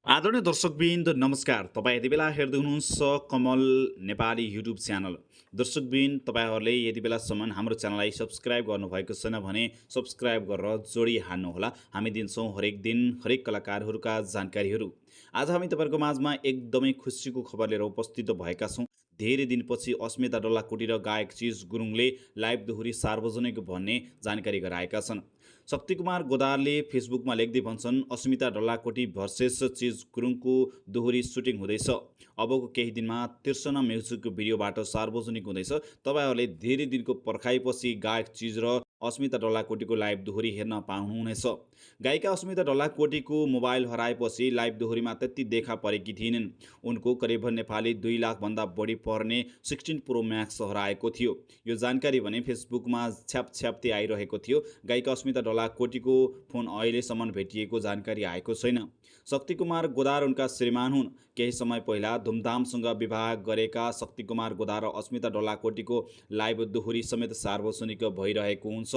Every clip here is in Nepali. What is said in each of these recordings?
आदरणीय दर्शकवृन्द नमस्कार। तपाईँ यति बेला हेर्दै हुनुहुन्छ कमल नेपाली युट्युब च्यानल। दर्शकवृन्द तपाईँहरूले यति बेलासम्म हाम्रो च्यानललाई सब्सक्राइब गर्नुभएको छैन भने सब्सक्राइब गरेर जोडिहाल्नुहोला। हामी दिन्छौँ हरेक दिन हरेक कलाकारहरूका जानकारीहरू। आज हामी तपाईँहरूको माझमा एकदमै खुसीको खबर लिएर उपस्थित भएका छौँ। धेरै दिनपछि अस्मिता डल्लाकोटी र गायक चिज गुरुङले लाइभ दोहोरी सार्वजनिक भन्ने जानकारी गराएका छन्। शक्तिकुमार गोदारले फेसबुकमा लेख्दै भन्छन्, अस्मिता डल्लाकोटी भर्सेस चिज गुरुङको दोहोरी सुटिङ हुँदैछ। अबको केही दिनमा तिर्सना म्युजिकको भिडियोबाट सार्वजनिक हुँदैछ। तपाईँहरूले धेरै दिनको पर्खाइपछि गायक चिज र अस्मिता डल्लाकोटीको लाइभ दोहोरी हेर्न पाउनुहुनेछ। गायिका अस्मिता डल्लाकोटीको मोबाइल हराएपछि लाइभ दोहोरीमा त्यति देखा परेकी थिएनन्। उनको करिब नेपाली 2 लाखभन्दा बढी पर्ने 16 प्रो म्याक्स हराएको थियो। यो जानकारी भने फेसबुकमा छ्यापछ्याप्ती आइरहेको थियो। गायिका अस्मिता डल्लाकोटीको फोन अहिलेसम्म भेटिएको जानकारी आएको छैन। शक्तिकुमार गोदार उनका श्रीमान हुन्। केही समय पहिला धुमधामसँग विवाह गरेका शक्तिकुमार गोदार र अस्मिता डल्लाकोटीको लाइभ दोहोरी समेत सार्वजनिक भइरहेको हुन्छ।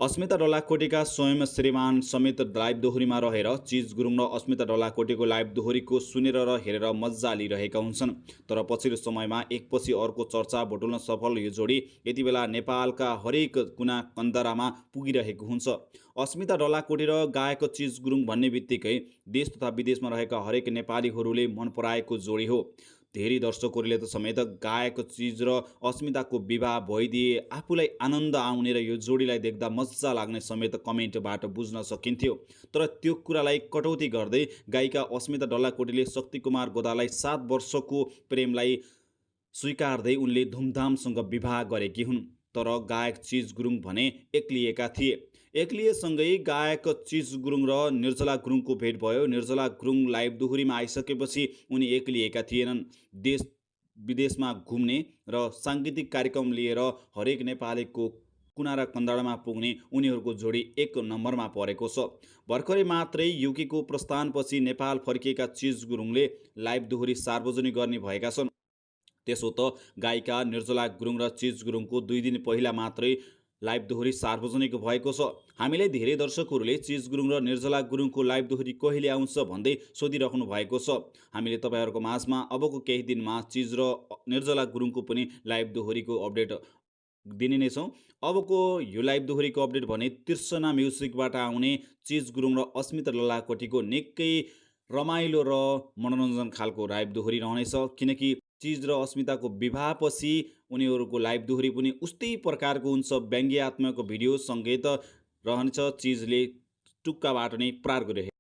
अस्मिता डल्लाकोटीका स्वयं श्रीमान समेत लाइभ दोहोरीमा रहेर चिज गुरुङ र अस्मिता डल्लाकोटीको लाइभ दोहोरीको सुनेर र हेरेर मजा लिइरहेका हुन्छन्। तर पछिल्लो समयमा एकपछि अर्को चर्चा बटुल्न सफल यो जोडी यति बेला नेपालका हरेक कुना कन्दरामा पुगिरहेको हुन्छ। अस्मिता डल्लाकोटी र गायक चिज गुरुङ भन्ने बित्तिकै देश तथा विदेशमा रहेका हरेक नेपालीहरूले मन पराएको जोडी हो। धेरै दर्शकहरूले त समेत गायक चिज र अस्मिताको विवाह भइदिए आफूलाई आनन्द आउने र यो जोडीलाई देख्दा मजा लाग्ने समेत कमेन्टबाट बुझ्न सकिन्थ्यो। तर त्यो कुरालाई कटौती गर्दै गायिका अस्मिता डल्लाकोटीले शक्तिकुमार गोदालाई 7 वर्षको प्रेमलाई स्वीकार्दै उनले धुमधामसँग विवाह गरेकी हुन्। तर गायक चिज गुरुङ भने एक्लिएका थिए। एक्लिएसँगै गायक चिज गुरुङ र निर्जला गुरुङको भेट भयो। निर्जला गुरुङ लाइभ दोहोरीमा आइसकेपछि उनी एक्लिएका थिएनन्। देश विदेशमा घुम्ने र साङ्गीतिक कार्यक्रम लिएर हरेक नेपालीको कुना र कन्दडामा पुग्ने उनीहरूको जोडी 1 नम्बरमा परेको छ। भर्खरै मात्रै युकेको प्रस्थानपछि नेपाल फर्किएका चिज गुरुङले लाइभ दोहोरी सार्वजनिक गर्ने भएका छन्। त्यसो त गायिका निर्जला गुरुङ र चिज गुरुङको 2 दिन पहिला मात्रै लाइभ दोहोरी सार्वजनिक भएको छ। हामीलाई धेरै दर्शकहरूले चिज गुरुङ र निर्जला गुरुङको लाइभ दोहोरी कहिले आउँछ भन्दै सोधिराख्नु भएको छ। हामीले तपाईँहरूको माझमा अबको केही दिनमा चिज र निर्जला गुरुङको पनि लाइभ दोहोरीको अपडेट दिने नै छौँ। अबको यो लाइभ दोहोरीको अपडेट भने तिर्सना म्युजिकबाट आउने चिज गुरुङ र अस्मिता डल्लाकोटीको निकै रमाइलो र मनोरञ्जन खालको लाइभ दोहोरी रहनेछ। किनकि चिज र अस्मिताको विवाहपछि उनीहरूको लाइभ दोहोरी पनि उस्तै प्रकारको हुन्छ। व्यङ्ग्यात्मक भिडियो सङ्गीत रहनेछ। चिजले टुक्काबाट नै प्रहार गरिरहेको